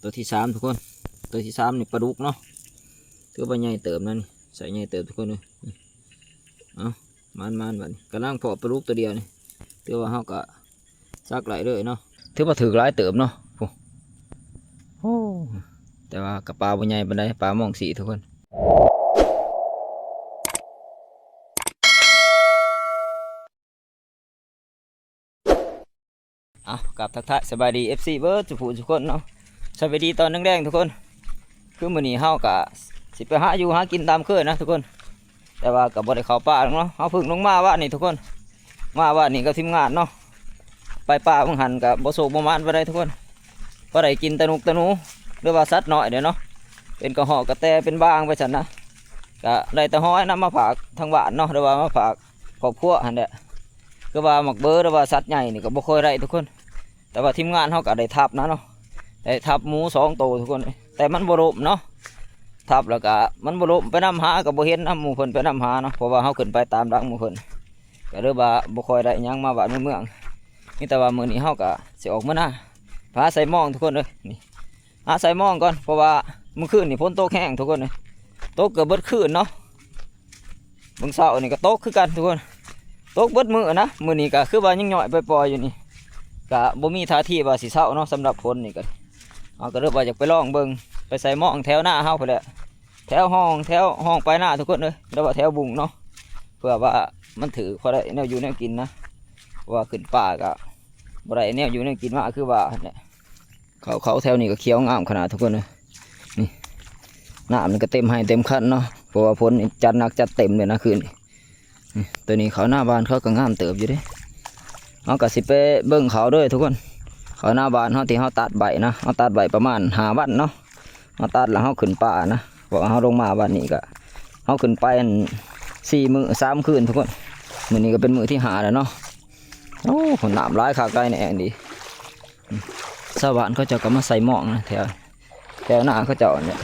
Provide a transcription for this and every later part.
ຕົວທີສາມທຸກຄົນ ຕົວທີສາມນີ້ປາດຸກເນາະ ຖືວ່າໃຫຍ່ເຕີບນະນີ້ ໃສ່ໃຫຍ່ເຕີບທຸກຄົນເອີຍ. ເອົາ ມານໆ ບາດນີ້ກຳລັງເພາະປາດຸກຕົວດຽວນີ້ ຖືວ່າເຮົາກະສັກໄດ້ເລີຍເນາະ ຖືວ່າຖືກຫຼາຍເຕີບເນາະ. ໂອ້ ໂອ້ ແຕ່ວ່າກະປາບໍ່ໃຫຍ່ປານໃດ ປາມອງສີທຸກຄົນ. ເອົາ ກາບທັກທາຍສະບາຍດີ ເອັຟຊີ ເບິດສູ່ຜູ້ສູ່ຄົນເນາະ ສະບາຍດີຕອນແລງໆ ທຸກຄົນ. ຄືມື້ນີ້ເຮົາກະຊິໄປຫາຢູ່ຫາກິນຕາມເຄີຍນະທຸກຄົນ ແຕ່ວ່າກະບໍ່ໄດ້ເຂົ້າປ່າດອກເນາະ ເຮົາເພິ່ງລົງມາວານນີ້ທຸກຄົນ ມາວານນີ້ກັບທີມງານເນາະ ໄປປ່າເບິ່ງຫັ້ນກະບໍ່ໂຊກບໍ່ໝານປານໃດທຸກຄົນ ພໍໄດ້ກິນຕາໜູກຕາໜູ ຫຼືວ່າສັດນ້ອຍເດ້ເນາະ ເປັນກະຮອກກະແຕເປັນບາງໄປຊັ້ນນະ ກະໄດ້ແຕ່ຫອຍນຳມາຝາກທາງບ້ານເນາະ ຫຼືວ່າມາຝາກຄອບຄົວຫັ້ນແຫຼະ. ຄືວ່າໝາກເບີ ຫຼືວ່າສັດໃຫຍ່ນີ້ກະບໍ່ຄ່ອຍໄດ້ທຸກຄົນ ແຕ່ວ່າທີມງານເຮົາກະໄດ້ທັບນະເນາະ ໄດ້ທັບໝູສອງໂຕທຸກຄົນ ແຕ່ມັນບໍ່ລົ້ມເນາະ ທັບແລ້ວກະມັນບໍ່ລົ້ມ ໄປນຳຫາກະບໍ່ເຫັນນຳໝູ່ເພິ່ນໄປນຳຫາເນາະ ເພາະວ່າເຮົາຂຶ້ນໄປຕາມຫຼັງໝູ່ເພິ່ນ ກະເລີຍວ່າບໍ່ຄ່ອຍໄດ້ຫຍັງມາບ້ານມາເມືອງ. ມີແຕ່ວ່າມື້ນີ້ເຮົາກະຊິອອກມານາ ຫາໃສ່ມອງທຸກຄົນເອີຍ ນີ້ ຫາໃສ່ມອງກ່ອນ ເພາະວ່າມື້ຄືນນີ້ຝົນຕົກແຮງທຸກຄົນເອີຍ ຕົກເກືອບເບິດຄືນເນາະ. ເບິ່ງເຊົ້ານີ້ກະຕົກຄືກັນທຸກຄົນ ຕົກເບິດມື້ນະ ມື້ນີ້ກະຄືວ່າຍັງຍ້ອຍປ່ອຍໆຢູ່ນີ້ ກະບໍ່ມີທ່າທີວ່າຊິເຊົາເນາະ. ສຳລັບຝົນນີ້ກະ ເຮົາກະເລີຍວ່າຢາກໄປລອງເບິ່ງ ໄປໃສ່ມອງແຖວນາເຮົາພຸ້ນແຫຼະ ແຖວຮ່ອງ ແຖວຮ່ອງປາຍນາທຸກຄົນເອີຍ ຫຼືວ່າແຖວບຸ້ງເນາະ ເພື່ອວ່າມັນຖືກພໍໄດ້ແນວຢູ່ແນວກິນນະ ເພາະວ່າຂຶ້ນປ່າກະບໍ່ໄດ້ແນວຢູ່ແນວກິນມາຄືວ່າຫັ້ນແຫຼະ. ເຂົ້າ ເຂົ້າແຖວນີ້ກະຂຽວງາມຂະໜາດທຸກຄົນເອີຍ ນີ້ ນ້ຳນີ້ກະເຕັມໄຮ່ເຕັມຄັນເນາະ ເພາະວ່າຝົນນີ້ຈັດໜັກຈັດເຕັມເລີຍນະຄືນນີ້. ນີ້ ໂຕນີ້ເຂົ້ານາບ້ານເຂົາກະງາມເຕີບຢູ່ເດ້ ເຮົາກະຊິໄປເບິ່ງເຂົ້າເດີທຸກຄົນ ເຂົ້ານາບ້ານເຮົາທີ່ເຮົາຕັດໄວ້ນະ ເຮົາຕັດໄວ້ປະມານຫ້າວັນເນາະ ເຮົາຕັດແລ້ວເຮົາຂຶ້ນປ່ານະ ເພາະວ່າເຮົາລົງມາວັນນີ້ກະ ເຮົາຂຶ້ນໄປອັນ ສີ່ມື້ສາມຄືນທຸກຄົນ ມື້ນີ້ກະເປັນມື້ທີຫ້າແລ້ວເນາະ. ໂອ້ ນ້ຳຫຼາຍຄັກຫຼາຍແນ່ນີ້ ຊາວບ້ານເຂົາເຈົ້າກະມາໃສ່ມອງນະ ແຖວ ແຖວນາເຂົາເຈົ້ານີ້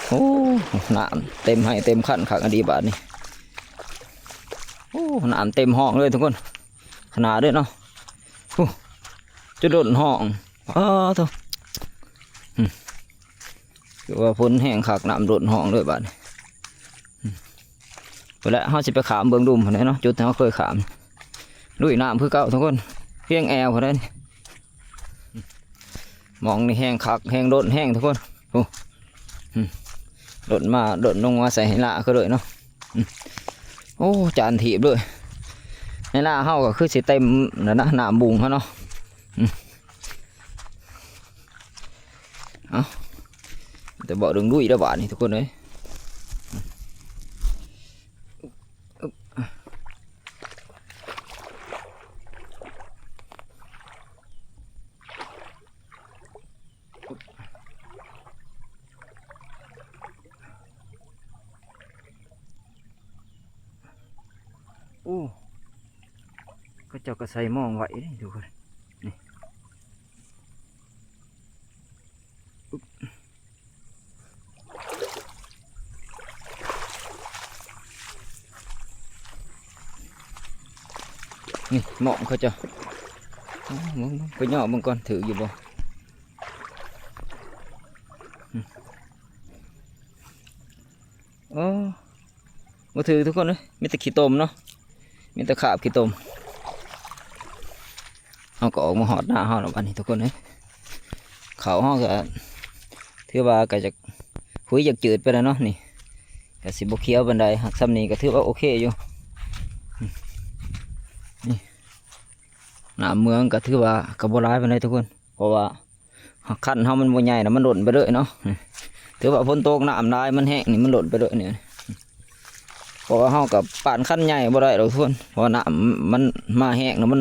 ໂອ້ ນ້ຳເຕັມໄຮ່ເຕັມຄັນຄັກອີ່ຫຼີບາດນີ້. ໂອ້ ນ້ຳເຕັມຮ່ອງເລີຍທຸກຄົນ ຂະໜາດເລີຍເນາະ ໂອ້ ຈົນລົ້ນຮ່ອງ ອ້າໂທ້ ອືມ ຄືວ່າຝົນແຮງຄັກ ນ້ຳລົ້ນຮ່ອງເລີຍບາດນີ້ ອືມ ພຸ້ນແຫຼະ ເຮົາຊິໄປຂ້າມເບິ່ງລຸ່ມພຸ້ນແຫຼະເນາະ ຈຸດທີ່ເຮົາເຄີຍຂ້າມ ລຸຍນ້ຳຄືເກົ່າທຸກຄົນ ພຽງແອວພຸ້ນແຫຼະນີ້. ໝ່ອງນີ້ແຮງຄັກ ແຮງລົ້ນແຮງທຸກຄົນ ໂອ້ ອືມ ລົ້ນມາ ລົ້ນລົງມາໃສ່ໄຮ່ນາຄືເລີຍເນາະ ອືມ ໂອ້ ຈານຖີບເລີຍ ໄຮ່ນາເຮົາກະຄືຊິເຕັມແລ້ວນະ ນ້ຳບຸ້ງເຮົາເນາະ ອືມ ເອົາ ແຕ່ເວົ້າເລື່ອງລຸຍແລ້ວບາດນີ້ທຸກຄົນເອີຍ. ໂອ້ ເຂົາເຈົ້າກະໃສ່ມອງໄວ້ເດ້ທຸກຄົນ ນີ້ ນີ້ ມອງເຂົາເຈົ້າ ເບິ່ງໆ ໄປຍໍ້ເບິ່ງກ່ອນ ຖືກຢູ່ບໍ່? ໂອ້ ບໍ່ຖືກທຸກຄົນເອີຍ ມີແຕ່ຂີ້ຕົມເນາະ ມີແຕ່ຄາບຂີ້ຕົມ. ເຮົາກະອອກມາຮອດນາເຮົາແລ້ວບາດນີ້ທຸກຄົນເອີຍ ເຂົ້າເຮົາກະຖືວ່າກະຈະຫຸຍຢາກຈືດໄປແລ້ວເນາະ ນີ້ກະຊິບໍ່ຂຽວປານໃດ ຫາກຊ່ຳນີ້ກະຖືວ່າໂອເຄຢູ່. ນີ້ ນ້ຳເມືອງກະຖືວ່າກະບໍ່ຫຼາຍປານໃດທຸກຄົນ ເພາະວ່າ ຄັນເຮົາມັນບໍ່ໃຫຍ່ນະ ມັນລົ້ນໄປເລີຍເນາະ ຖືວ່າຝົນຕົກນ້ຳຫຼາຍ ມັນແຮງນີ້ ມັນລົ້ນໄປເລີຍນີ້ ເພາະວ່າເຮົາກະປ້ານຄັນໃຫຍ່ບໍ່ໄດ້ດອກທຸກຄົນ ເພາະວ່ານ້ຳມັນມາແຮງນະ ມັນ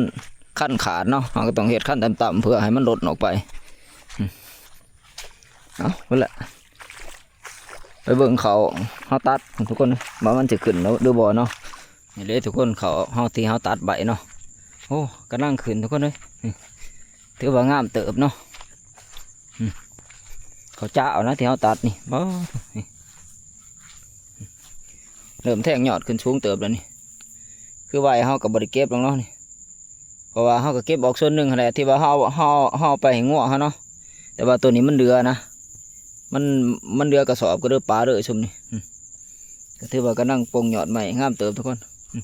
ຄັນຂາດເນາະ ເຮົາກະຕ້ອງເຮັດຄັນຕ່ຳໆ ເພື່ອໃຫ້ມັນລົ້ນອອກໄປ. ເອົາ ພຸ້ນແຫຼະ ໄປເບິ່ງເຂົ້າເຮົາຕັດທຸກຄົນ ວ່າມັນຊິຂຶ້ນແລ້ວຫຼືບໍ່ເນາະ. ນີ້ເດ້ທຸກຄົນ ເຂົ້າເຮົາທີ່ເຮົາຕັດໄວ້ເນາະ ໂອ້ ກຳລັງຂຶ້ນທຸກຄົນເອີຍ ນີ້ ຖືວ່າງາມເຕີບເນາະ ອືມ ເຂົ້າຈ້າເອົານະທີ່ເຮົາຕັດນີ້ ບໍ່ ນີ້ ເລີ່ມແທງຍອດຂຶ້ນສູງເຕີບແລ້ວນີ້ ຄືໄວ້ເຮົາກະບໍ່ໄດ້ເກັບດອກເນາະນີ້ ເພາະວ່າເຮົາກະເກັບອອກສ່ວນໜຶ່ງຫັ້ນແຫຼະ ທີ່ວ່າເຮົາ ເຮົາ ເຮົາເອົາໄປໃຫ້ງົວເຮົາເນາະ ແຕ່ ຕ່ວ່າໂຕນີ້ມັນເຫຼືອນະ ມັນ ມັນເຫຼືອກະສອບ ກະເລີຍປະເລີຍຊຸມນີ້ ອືມ ກະຖືວ່າກຳລັງປົ່ງຍອດໃໝ່ ງາມເຕີບທຸກຄົນ ອືມ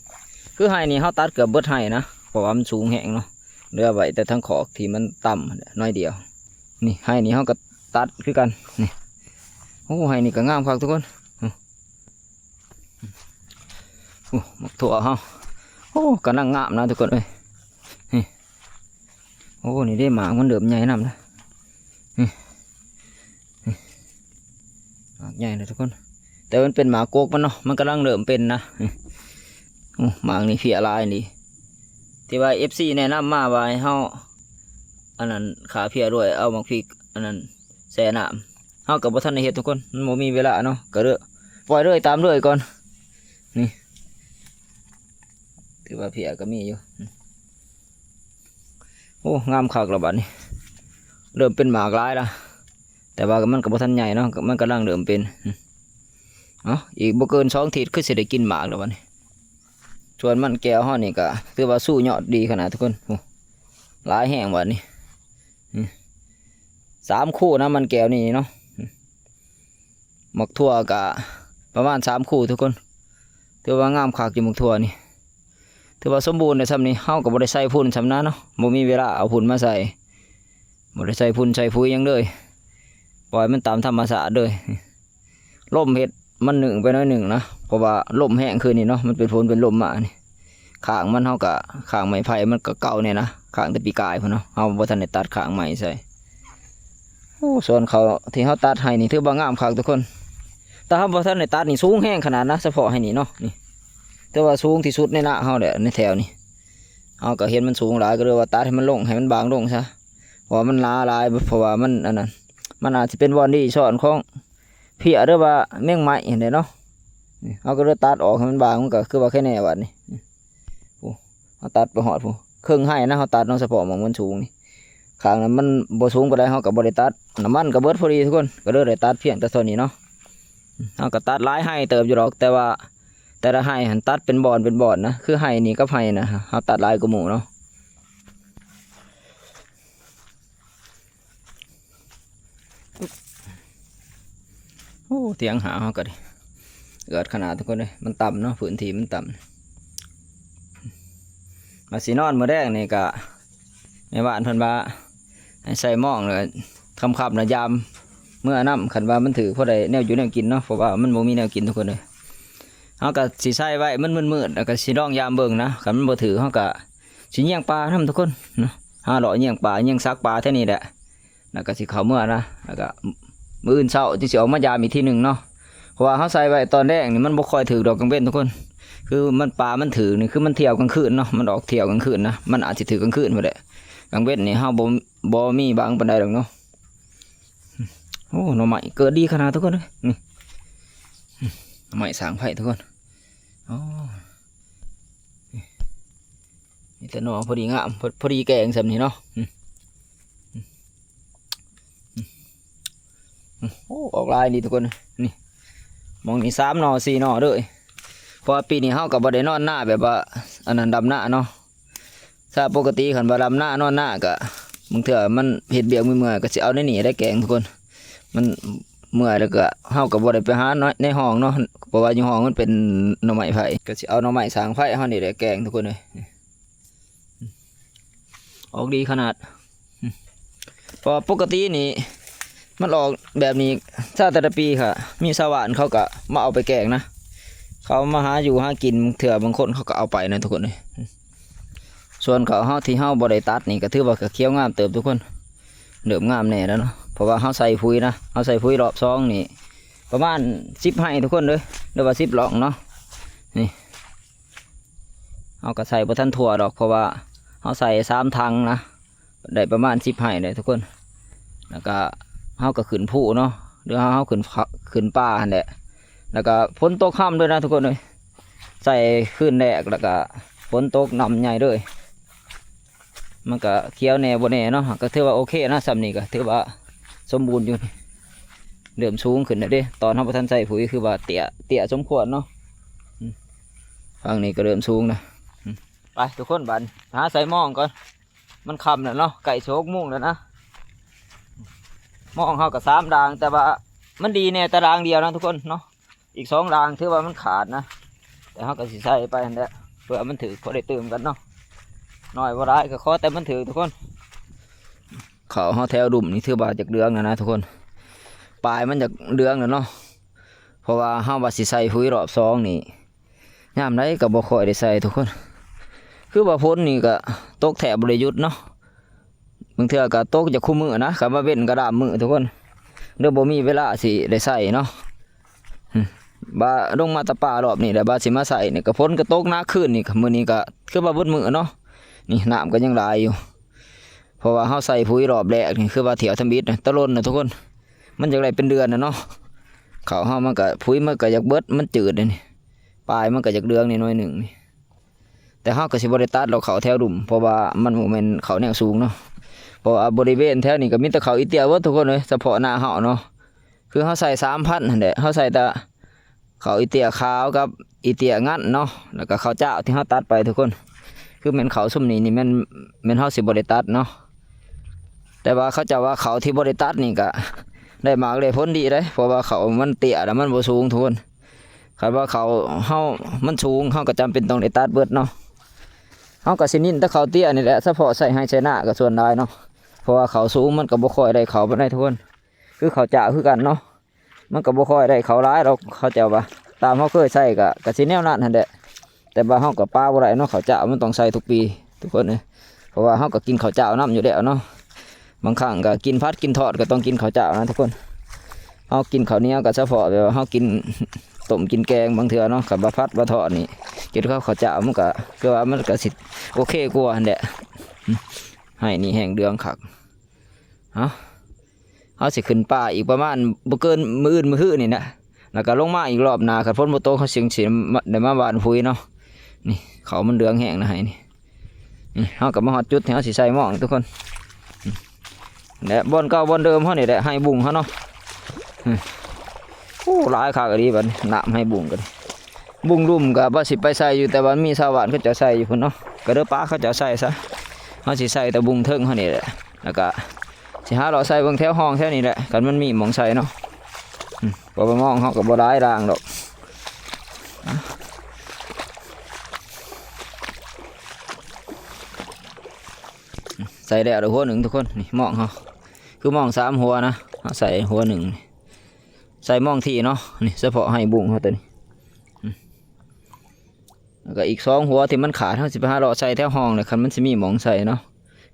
ຄືໄຮ່ນີ້ເຮົາຕັດເກືອບເບິດໄຮ່ນະ ເພາະວ່າມັນສູງແຮງເນາະ ເຫຼືອໄວ້ແຕ່ທາງຄອກທີ່ມັນຕ່ຳໜ້ອຍດຽວ ນີ້ໄຮ່ນີ້ເຮົາກະຕັດຄືກັນ ນີ້ ໂອ້ ໄຮ່ນີ້ກະງາມຄັກທຸກຄົນ ອືມ ໂອ້ ໝາກຖົ່ວເຮົາ ໂອ້ ກຳລັງງາມນະທຸກຄົນເອີຍ ນີ້ ໂອ້ ນີ້ເດ້ ໝາກມັນເລີ່ມໃຫຍ່ນຳນະ ນີ້ ນີ້ ໝາກໃຫຍ່ເລີຍທຸກຄົນ ແຕ່ມັນເປັນໝາກກົກມັນເນາະ ມັນກຳລັງເລີ່ມເປັນນະ ນີ້ ໂອ້ ໝາກນີ້ເພຍຫຼາຍອີ່ຫຼີ ທີ່ວ່າເອັຟຊີແນະນຳມາວ່າໃຫ້ເຮົາ ອັນນັ້ນ ຂ້າເພຍດ້ວຍ ເອົາໝາກພິກ ອັນນັ້ນ ແຊ່ນ້ຳ ເຮົາກະບໍ່ທັນໄດ້ເຮັດທຸກຄົນ ມັນບໍ່ມີເວລາເນາະ ກະເລີຍປ່ອຍເລີຍ ຕາມເລີຍກ່ອນ ນີ້ ຖືວ່າເພຍກະມີຢູ່ ໂອ້ ງາມຄັກລະບາດນີ້ ເລີ່ມເປັນໝາກຫຼາຍລະ ແຕ່ວ່າມັນກະບໍ່ທັນໃຫຍ່ເນາະ ມັນກຳລັງເລີ່ມເປັນ ເອົາ ອີກບໍ່ເກີນສອງທິດ ຄືຊິໄດ້ກິນໝາກລະບາດນີ້ ສວນມັນແກ້ວເຮົານີ້ກະຖືວ່າສູ້ຍອດດີຂະໜາດທຸກຄົນ ໂອ້ ຫຼາຍແຮງບາດນີ້ ສາມຄູ່ນະ ມັນແກ້ວນີ້ເນາະ ໝາກຖົ່ວກະປະມານສາມຄູ່ທຸກຄົນ ຖືວ່າງາມຄັກຢູ່ໝາກຖົ່ວນີ້ ຖືວ່າສົມບູນແລ້ວຊ່ຳນີ້ ເຮົາກະບໍ່ໄດ້ໃສ່ຝຸ່ນຊ່ຳນະເນາະ ບໍ່ມີເວລາເອົາຝຸ່ນມາໃສ່ ບໍ່ໄດ້ໃສ່ຝຸ່ນໃສ່ຝຸ່ນຫຍັງເລີຍ ປ່ອຍມັນຕາມທຳມະຊາດເລີຍ ລົມເຮັດມັນໜຶ້ງໄປໜ້ອຍໜຶ່ງນະ ເພາະວ່າລົມແຮງຄືນນີ້ເນາະ ມັນເປັນຝົນເປັນລົມມານີ້ ຂ້າງມັນເຮົາກະ ຂ້າງໄມ້ໄຜ່ມັນກະເກົ່າແນ່ນະ ຂ້າງແຕ່ປີກາຍພຸ້ນເນາະ ເຮົາບໍ່ທັນໄດ້ຕັດຂ້າງໃໝ່ໃສ່ ໂອ້ ສວນເຂົ້າທີ່ເຮົາຕັດໄຮ່ນີ້ຖືວ່າງາມຄັກທຸກຄົນ ແຕ່ເຮົາບໍ່ທັນໄດ້ຕັດນີ້ສູງແຮງຂະໜາດນະ ສະເພາະໄຮ່ນີ້ເນາະ ນີ້ ຖືວ່າສູງທີ່ສຸດໃນນາເຮົາແຫຼະ ໃນແຖວນີ້ ເຮົາກະເຫັນມັນສູງຫຼາຍ ກະເລີຍວ່າຕັດໃຫ້ມັນລົງ ໃຫ້ມັນບາງລົງຊະ ເພາະວ່າມັນຫຼາຫຼາຍ ເພາະວ່າມັນອັນນັ້ນ ມັນອາດຊິເປັນບ່ອນດີຊ່ອນຂອງເພຍ ຫຼືວ່າແມງໄມ້ຫັ້ນແຫຼະເນາະ ນີ້ ເຮົາກະເລີຍຕັດອອກໃຫ້ມັນບາງ ມັນກະຄືວ່າແຄ່ແນ່ບາດນີ້ ນີ້ ໂອ້ ເຮົາຕັດໄປຮອດພຸ້ນ ເຄິ່ງໄຮ່ນະ ເຮົາຕັດເນາະ ສະເພາະໝ່ອງມັນສູງນີ້ ຂ້າງນັ້ນມັນບໍ່ສູງປານໃດ ເຮົາກະບໍ່ໄດ້ຕັດ ນ້ຳມັນກະເບິດພໍດີທຸກຄົນ ກະເລີຍໄດ້ຕັດພຽງແຕ່ເທົ່ານີ້ເນາະ ເຮົາກະຕັດຫຼາຍໄຮ່ເຕີບຢູ່ດອກ ແຕ່ວ່າແຕ່ລະໄຮ່ຫັ້ນຕັດເປັນບ່ອນເປັນບ່ອນນະ ຄືໄຮ່ນີ້ກັບໄຮ່ນະ ເຮົາຕັດຫຼາຍກວ່າໝູ່ເນາະ ໂອ້ ຖຽງຫາເຮົາກະດີ ເອືອດຂະໜາດທຸກຄົນເອີຍ ມັນຕ່ຳເນາະ ພື້ນທີ່ມັນຕ່ຳ ວ່າຊິນອນມື້ແລງນີ້ກະ ແມ່ບ້ານເພິ່ນວ່າໃຫ້ໃສ່ມອງ ແລ້ວຄ່ຳໆນະຢາມເມືອນຳ ຄັນວ່າມັນຖືກພໍໄດ້ແນວຢູ່ແນວກິນເນາະ ເພາະວ່າມັນບໍ່ມີແນວກິນທຸກຄົນເອີຍ ເຮົາກະຊິໃສ່ໄວ້ມັນມືດໆ ແລ້ວກະຊິລອງຢາມເບິ່ງນະ ຄັນມັນບໍ່ຖືກເຮົາກະຊິຍ່ຽງປ່ານຳທຸກຄົນເນາະ ຫາເລາະຍ່ຽງປ່າຍ່ຽງສັກປ່າແຖວນີ້ແຫຼະ ແລ້ວກະຊິເຂົ້າເມືອນະ ແລ້ວກະມື້ອື່ນເຊົ້າຈຶ່ງຊິອອກມາຢາມອີກທີໜຶ່ງເນາະ ເພາະວ່າເຮົາໃສ່ໄວ້ຕອນແລງນີ້ມັນບໍ່ຄ່ອຍຖືກດອກກາງເວັນທຸກຄົນ ຄືມັນ ປ່າມັນຖືກນີ້ ຄືມັນທ່ຽວກາງຄືນເນາະ ມັນອອກທ່ຽວກາງຄືນນະ ມັນອາດຊິຖືກກາງຄືນພຸ້ນແຫຼະ ກາງເວັນນີ້ເຮົາບໍ່ ບໍ່ມີບັງປານໃດດອກເນາະ ໂອ້ ໜໍ່ໄມ້ເກີດດີຂະໜາດທຸກຄົນເອີຍ ນີ້ ໜໍ່ໄມ້ສ້າງໄຟທຸກຄົນ ໂອ້ ມີແຕ່ໜໍ່ພໍດີງາມ ພໍ ພໍດີແກງຊ່ຳນີ້ເນາະ ອືມ ອືມ ໂອ້ ອອກຫຼາຍນີ້ທຸກຄົນ ນີ້ ໝ່ອງນີ້ສາມໜໍ່ສີ່ໜໍ່ເລີຍ ເພາະວ່າປີນີ້ເຮົາກະບໍ່ໄດ້ນອນນາແບບວ່າ ອັນນັ້ນ ດຳນາເນາະ ຖ້າປົກກະຕິຄັນວ່າດຳນານອນນາກະ ບາງເທື່ອມັນເຮັດວຽກເມື່ອຍໆ ກະຊິເອົາໃນນີ້ໄດ້ແກງທຸກຄົນ ມັນເມື່ອຍ ແລ້ວກະເຮົາກະບໍ່ໄດ້ໄປຫາໃນ ໃນຮ່ອງເນາະ ເພາະວ່າຢູ່ຮ່ອງມັນເປັນໜໍ່ໄມ້ໄຜ່ ກະຊິເອົາໜໍ່ໄມ້ສ້າງໄຟເຮົານີ້ແຫຼະແກງທຸກຄົນເອີຍ ອອກດີຂະໜາດ ເພາະວ່າປົກກະຕິນີ້ມັນອອກແບບນີ້ ຊາແຕ່ລະປີກະມີຊາວບ້ານເຂົາກະມາເອົາໄປແກງນະ ເຂົາມາຫາຢູ່ຫາກິນ ເທື່ອບາງຄົນເຂົາກະເອົາໄປນະທຸກຄົນເອີຍ ສ່ວນເຂົ້າເຮົາທີ່ເຮົາບໍ່ໄດ້ຕັດນີ້ກະຖືວ່າກະຂຽວງາມເຕີບທຸກຄົນ ເລີ່ມງາມແນ່ແລ້ວເນາະ ເພາະວ່າເຮົາໃສ່ປຸ໋ຍນະ ເຮົາໃສ່ປຸ໋ຍລອບສອງນີ້ ປະມານສິບໄຮ່ທຸກຄົນເດີ ຫຼືວ່າສິບລ່ອງເນາະ ນີ້ ເຮົາກະໃສ່ບໍ່ທັນທົ່ວດອກ ເພາະວ່າເຮົາໃສ່ສາມຖັງນະ ໄດ້ປະມານສິບໄຮ່ແຫຼະທຸກຄົນ ແລ້ວກະເຮົາກະຂຶ້ນພູເນາະ ຫຼືເຮົາ ເຮົາຂຶ້ນ ຂຶ້ນປ່າຫັ້ນແຫຼະ ແລ້ວກະຝົນຕົກຮຳດ້ວຍນະທຸກຄົນເອີຍ ໃສ່ຄືນແລກ ແລ້ວກະຝົນຕົກນ້ຳໃຫຍ່ເລີຍ ມັນກະຂຽວແດ່ບໍ່ແດ່ເນາະ ກະຖືວ່າໂອເຄນະ ຊ່ຳນີ້ກະຖືວ່າສົມບູນຢູ່ ເລີ່ມສູງຂຶ້ນແລ້ວເດ້ ຕອນເຮົາບໍ່ທັນໃສ່ປຸ໋ຍຄືວ່າເຕ້ຍ ເຕ້ຍສົມຄວນເນາະ ອືມ ຝັ່ງນີ້ກະເລີ່ມສູງນະ ອືມ ໄປທຸກຄົນ ບາດນີ້ຫາໃສ່ມອງກ່ອນ ມັນຄ່ຳແລ້ວເນາະ ໃກ້ຊິຫົກໂມງແລ້ວນະ ມອງເຮົາກໍສາມດາງ ແຕ່ວ່າມັນດີແດ່ແຕ່ດາງດຽວນະທຸກຄົນເນາະ. ອີກສອງດາງຖືວ່າມັນຂາດນະ ແຕ່ເຮົາກໍຊິໃສ່ໄປຫັ້ນແຫຼະ ເພື່ອມັນຖືກ ພໍໄດ້ຕື່ມກັນເນາະ. ໜ້ອຍບໍ່ຫຼາຍກໍຂໍແຕ່ມັນຖືກທຸກຄົນ. ເຂົ້າເຮົາແຖວລຸ່ມນີ້ຖືວ່າຈະເຫຼືອງແລ້ວນະທຸກຄົນ ປາຍມັນຈະເຫຼືອງແລ້ວເນາະ. ເພາະວ່າເຮົາວ່າຊິໃສ່ປຸ໋ຍລອບສອງນີ້ ຍາມໃດກໍບໍ່ຄ່ອຍໄດ້ໃສ່ທຸກຄົນ. ຄືວ່າຝົນນີ້ກໍຕົກແທບບໍ່ໄດ້ຢຸດເນາະ. ບາງເທື່ອກໍຕົກຈະຄູ່ມື້ນະ ຄັນວ່າເວັ້ນກໍດາມມື້ທຸກຄົນ ເດີ ບໍ່ມີເວລາຊິໄດ້ໃສ່ເນາະ. ບາດລົງມາແຕ່ປ່າລອບນີ້ແຫຼະ ບາດຊິມາໃສ່ນີ້ ກໍຝົນກໍຕົກໜັກຄືນນີ້ ມື້ນີ້ກໍຄືວ່າເບິດມື້ເນາະ. ນີ້ນ້ຳກໍຍັງຫຼາຍຢູ່ ເພາະວ່າເຮົາໃສ່ປຸ໋ຍລອບແລກນີ້ ຄືວ່າຖ້ຽວທຳອິດນະ ແຕ່ດົນນະທຸກຄົນ ມັນຢາກໄດ້ເປັນເດືອນນະເນາະ. ເຂົ້າເຮົາມັນກໍ ປຸ໋ຍມັນກໍຢາກເບິດ ມັນຈືດເດນີ້ ປາຍມັນກໍຢາກເຫຼືອງໜ້ອຍໜຶ່ງນີ້. ແຕ່ເຮົາກໍຊິບໍ່ໄດ້ຕັດດອກເຂົ້າແຖວລຸ່ມ ເພາະວ່າມັນບໍ່ແມ່ນເຂົ້າແນວສູງເນາະ. ເພາະວ່າບໍລິເວນແຖວນີ້ກໍມີແຕ່ເຂົ້າອີເຕ້ຍເບິດທຸກຄົນເອີຍ ສະເພາະນາເຮົາເນາະ. ຄືເຮົາໃສ່ສາມພັນຫັ້ນແຫຼະ ເຮົາໃສ່ແຕ່ເຂົ້າອີເຕ້ຍຂາວກັບອີເຕ້ຍງັນເນາະ ແລ້ວກໍເຂົ້າຈ້າວທີ່ເຮົາຕັດໄປທຸກຄົນ. ຄືແມ່ນເຂົ້າຊຸມນີ້ນີ້ແມ່ນ ແມ່ນເຮົາຊິບໍ່ໄດ້ຕັດເນາະ. ແຕ່ວ່າເຂົາເຈົ້າວ່າເຂົ້າທີ່ບໍ່ໄດ້ຕັດນີ້ກໍໄດ້ໝາກໄດ້ຜົນດີເດ້ ເພາະວ່າເຂົ້າມັນເຕ້ຍແລ້ວມັນບໍ່ສູງທຸກຄົນ. ຄັນວ່າເຂົ້າເຮົາມັນສູງ ເຮົາກໍຈຳເປັນຕ້ອງໄດ້ຕັດເບິດເນາະ. ເຮົາກໍຊິເນັ້ນແຕ່ເຂົ້າເຕ້ຍນີ້ແຫຼະ ສະເພາະໃສ່ໄຮ່ໃສ່ນາກໍສ່ວນຫຼາຍເນາະ ເພາະວ່າເຂົ້າສູງມັນກໍບໍ່ຄ່ອຍໄດ້ເຂົ້າປານໃດທຸກຄົນ. ຄືເຂົ້າຈ້າວຄືກັນເນາະ ມັນກໍບໍ່ຄ່ອຍໄດ້ເຂົ້າຫຼາຍດອກ ເຂົາເຈົ້າວ່າ ຕາມເຮົາເຄີຍໃສ່ກໍ ກໍຊິແນວນັ້ນຫັ້ນແຫຼະ. ແຕ່ວ່າເຮົາກໍປະບໍ່ໄດ້ເນາະ ເຂົ້າຈ້າວມັນຕ້ອງໃສ່ທຸກປີທຸກຄົນເອີຍ ເພາະວ່າເຮົາກໍກິນເຂົ້າຈ້າວນຳຢູ່ແລ້ວເນາະ. ບາງຄັ້ງກໍກິນຜັດກິນທອດກໍຕ້ອງກິນເຂົ້າຈ້າວນະທຸກຄົນ. ເຮົາກິນເຂົ້າໜຽວກໍສະເພາະແບບວ່າເຮົາກິນຕົ້ມກິນແກງບາງເທື່ອເນາະ ຄັນວ່າຜັດວ່າທອດນີ້ ກິນກັບເຂົ້າຈ້າວມັນກໍ ຄືວ່າມັນກໍຊິໂອເຄກວ່າຫັ້ນແຫຼະ. ໄຮ່ນີ້ແຫ້ງເດືອງຄັກ. ເອົາ ເຮົາຊິຂຶ້ນປ່າອີກປະມານບໍ່ເກີນມື້ອື່ນມື້ຮືນີ້ນະ ແລ້ວກໍລົງມາອີກລອບໜ້າ ຄັນຝົນບໍ່ຕົກເຮົາຈຶ່ງຊິໄດ້ມາຫວ່ານປຸ໋ຍເນາະ. ນີ້ເຂົ້າມັນເຫຼືອງແຮງນະໄຮ່ນີ້. ນີ້ເຮົາກໍມາຮອດຈຸດທີ່ເຮົາຊິໃສ່ມອງທຸກຄົນ ແລະບ່ອນເກົ່າບ່ອນເດີມເຮົານີ້ແຫຼະ ໄຮ່ບຸ້ງເຮົາເນາະ. ໂອ້ ຫຼາຍຄັກອີ່ຫຼີບັດນີ້ ນ້ຳໄຮ່ບຸ້ງກໍດີ. ບຸ້ງລຸ່ມກໍວ່າຊິໄປໃສ່ຢູ່ ແຕ່ວ່າມີຊາວບ້ານເຂົາເຈົ້າໃສ່ຢູ່ພຸ້ນເນາະ ກໍເລີຍປະເຂົາເຈົ້າໃສ່ຊະ. ເຮົາຊິໃສ່ແຕ່ບຸ້ງເທິງເຮົານີ້ແຫຼະ ແລ້ວກໍຊິຫາເລາະໃສ່ເບິ່ງແຖວຮ່ອງແຖວນີ້ແຫຼະ ຄັນມັນມີໝ່ອງໃສ່ເນາະ. ອືມ ເພາະວ່າມອງເຮົາກໍບໍ່ຫຼາຍດາງດອກ. ໃສ່ແລ້ວ ແລ້ວຫົວໜຶ່ງທຸກຄົນ. ນີ້ມອງເຮົາ ຄືມອງສາມຫົວນະ ເຮົາໃສ່ຫົວໜຶ່ງ ໃສ່ມອງທີ່ເນາະ. ນີ້ສະເພາະໄຮ່ບຸ້ງເຮົາຕົວນີ້. ອືມ ແລ້ວກໍອີກສອງຫົວທີ່ມັນຂາດ ເຮົາຊິໄປຫາເລາະໃສ່ແຖວຮ່ອງແຫຼະ ຄັນມັນຊິມີໝ່ອງໃສ່ເນາະ.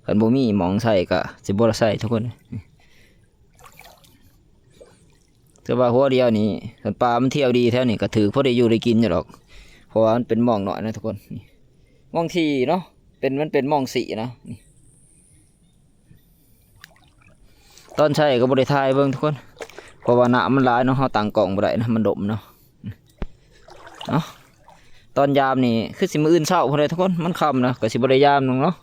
ຄັນບໍ່ມີໝ່ອງໃສ່ກໍຊິບໍ່ໄດ້ໃສ່ທຸກຄົນ. ຖືວ່າຫົວດຽວນີ້ ຄັນປາມັນທ່ຽວດີແຖວນີ້ກໍຖືກພໍໄດ້ຢູ່ໄດ້ກິນຢູ່ດອກ ເພາະວ່າມັນເປັນມອງນ້ອຍນະທຸກຄົນ. ນີ້ມອງທີ່ເນາະ ເປັນ ມັນເປັນມອງສີ່ນະ. ນີ້ ຕອນໃສ່ກໍບໍ່ໄດ້ຖ່າຍເບິ່ງທຸກຄົນ ເພາະວ່ານ້ຳມັນຫຼາຍເນາະ ເຮົາຕັ້ງກ້ອງບໍ່ໄດ້ນະ ມັນດົມເນາະ. ເອົາ ຕອນຍາມນີ້ຄືຊິມື້ອື່ນເຊົ້າພຸ້ນແຫຼະທຸກຄົນ ມັນຄ່ຳນະ ກໍຊິບໍ່ໄດ້ຍາມໜຶ່ງເນາະ.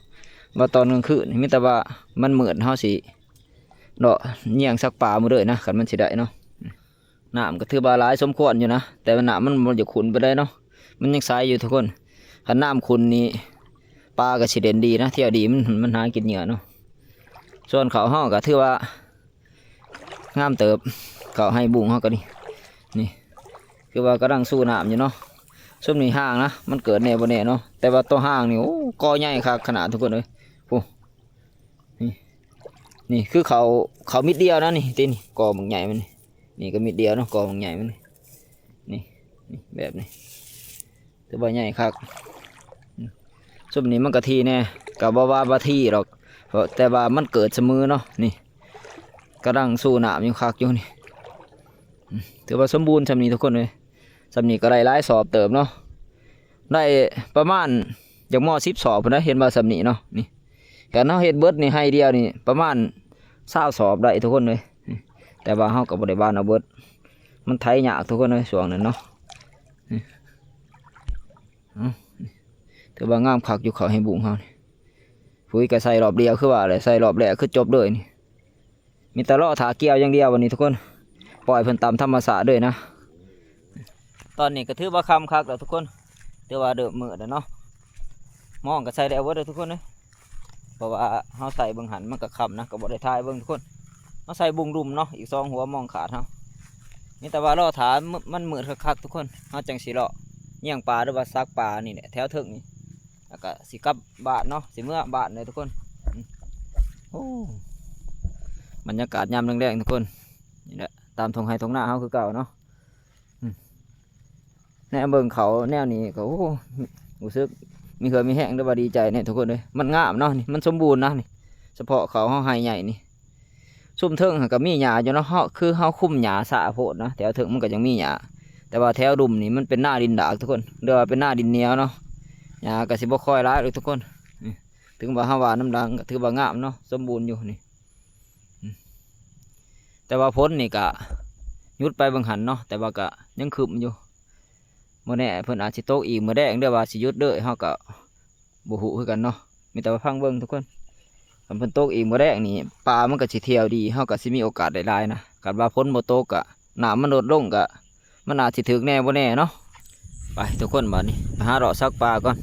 ວ່າຕອນກາງຄືນມີແຕ່ວ່າມັນມືດ ເຮົາຊິເລາະຍ່ຽງສັກປາມື້ເດີນະ ຄັນມັນຊິໄດ້ເນາະ. ນ້ຳກໍຖືວ່າຫຼາຍສົມຄວນຢູ່ນະ ແຕ່ວ່ານ້ຳມັນບໍ່ຢາກຂຸ່ນປານໃດເນາະ ມັນຍັງໃສຢູ່ທຸກຄົນ. ຄັນນ້ຳຂຸ່ນນີ້ ປາກໍຊິເດັ່ນດີນະ ທ່ຽວດີ ມັນ ມັນຫາກິນເຫຍື່ອເນາະ. ສ່ວນເຂົ້າເຮົາກໍຖືວ່າງາມເຕີບ ເຂົ້າໄຮ່ບຸ້ງເຮົາກໍນີ້ ນີ້ ຄືວ່າກຳລັງຊູນ້ຳຢູ່ເນາະ. ຊຸມນີ້ຮ່າງນະ ມັນເກີດແດ່ບໍ່ແດ່ເນາະ ແຕ່ວ່າຕົວຮ່າງນີ້ ໂອ້ ກໍໃຫຍ່ຄັກຂະໜາດທຸກຄົນເອີຍ. ໂອ້ ນີ້ ນີ້ຄືເຂົ້າ ເຂົ້າມິດດຽວນະ ນີ້ຕິ ນີ້ກໍບັກໃຫຍ່ມັນນີ້ ນີ້ກໍມິດດຽວເນາະ ກໍບັກໃຫຍ່ມັນນີ້ ນີ້ ນີ້ແບບນີ້ ຖືວ່າໃຫຍ່ຄັກ. ຊຸມນີ້ມັນກະຖີ່ແດ່ ກະບໍ່ວ່າບໍ່ຖີ່ດອກ ເພາະ ແຕ່ວ່າມັນເກີດສະເໝີເນາະ. ນີ້ກຳລັງຊູນ້ຳຢູ່ ຄັກຢູ່ນີ້. ອືມ ຖືວ່າສົມບູນຊ່ຳນີ້ທຸກຄົນເອີຍ. ຊ່ຳນີ້ກໍໄດ້ຫຼາຍສອບເຕີບເນາະ ໄດ້ປະມານຢາກມໍສິບສອບພຸ້ນນະ ເຫັນວ່າຊ່ຳນີ້ເນາະ. ນີ້ ຄັນເຮົາເຮັດເບິດນີ້ ໄຮ່ດຽວນີ້ປະມານຊາວສອບໄດ້ທຸກຄົນເອີຍ. ແຕ່ວ່າເຮົາກໍບໍ່ໄດ້ຫວ່ານເອົາເບິດ ມັນໄຖຍາກທຸກຄົນເອີຍ ຊ່ວງນັ້ນເນາະ. ນີ້ ເອົ້າ ຖືວ່າງາມຄັກຢູ່ ເຂົ້າໄຮ່ບຸ້ງເຮົານີ້. ປຸ໋ຍກໍໃສ່ລອບດຽວ ຄືວ່າແຫຼະ ໃສ່ລອບແລກຄືຈົບເລີຍນີ້. ມີແຕ່ລໍຖ້າກ່ຽວຢ່າງດຽວບັດນີ້ທຸກຄົນ ປ່ອຍເພິ່ນຕາມທຳມະຊາດເລີຍນະ. ຕອນນີ້ກໍຖືວ່າຄ່ຳຄັກແລ້ວທຸກຄົນ ຖືວ່າເລີ່ມມືດແລ້ວເນາະ. ມອງກໍໃສ່ແລ້ວເບິດເດີທຸກຄົນເອີຍ ເພາະວ່າເຮົາໃສ່ເບິ່ງຫັ້ນມັນກໍຄ່ຳນະ ກໍບໍ່ໄດ້ຖ່າຍເບິ່ງທຸກຄົນ. ມາໃສ່ບຸງລຸ່ມເນາະ ອີກສອງຫົວມອງຂາດເຮົາ. ມີແຕ່ວ່າລໍຖ້າມັນມືດຄັກໆ ທຸກຄົນ ເຮົາຈັ່ງຊິເລາະຍ່ຽງປາ ຫຼືວ່າສັກປານີ້ແຫຼະ ແຖວເທິງນີ້ ແລ້ວກໍຊິກັບບ້ານເນາະ ຊິເມືອບ້ານເລີຍທຸກຄົນ. ໂອ້ ບັນຍາກາດຍາມແລງໆ ທຸກຄົນ ນີ້ແຫຼະ ຕາມທົ່ງໄຮ່ທົ່ງນາເຮົາຄືເກົ່າເນາະ. ແນມເບິ່ງເຂົາແນວນີ້ກໍ ໂອ້ ຮູ້ສຶກມີເຫື່ອມີແຮງ ຫຼືວ່າດີໃຈແດ່ທຸກຄົນເອີຍ. ມັນງາມເນາະ ນີ້ມັນສົມບູນນະ ນີ້ສະເພາະເຂົາເຮົາໄຮ່ໃຫຍ່ນີ້. ຊຸມເທິງຫັ້ນກໍມີຫຍ້າຢູ່ເນາະ ເຮົາ ຄືເຮົາຄຸມຫຍ້າຊ້າໂພດນະ ແຖວເທິງມັນກໍຍັງມີຫຍ້າ ແຕ່ວ່າແຖວລຸ່ມນີ້ມັນເປັນນາດິນດາກທຸກຄົນ ຫຼືວ່າເປັນນາດິນໜຽວເນາະ ຫຍ້າກໍຊິບໍ່ຄ່ອຍຫຼາຍດອກທຸກຄົນ. ນີ້ ເຖິງວ່າເຮົາຫວ່ານນຳຫຼັງກໍຖືວ່າງາມເນາະ ສົມບູນຢູ່ນີ້. ອືມ ແຕ່ວ່າຝົນນີ້ກະຢຸດໄປບາງຫັ້ນເນາະ ແຕ່ວ່າກະຍັງຄຶ້ມຢູ່. ບໍ່ແນ່ເພິ່ນອາດຊິຕົກອີກມື້ແລງ ຫຼືວ່າຊິຢຸດເລີຍ ເຮົາກະບໍ່ຮູ້ຄືກັນເນາະ. ມີແຕ່ວ່າຟັງເບິ່ງທຸກຄົນ ຄັນເພິ່ນຕົກອີກມື້ແລງນີ້ ປາມັນກະຊິທ່ຽວດີ ເຮົາກະຊິມີໂອກາດໄດ້ຫຼາຍນະ. ຄັນວ່າຝົນບໍ່ຕົກກະ ນ້ຳມັນລົດລົງກະ ມັນອາດຊິຖືກແດ່ບໍ່ແນ່ເນາະ. ໄປທຸກຄົນ ບາດນີ້ໄປຫາເລາະສັກປາກ່ອນ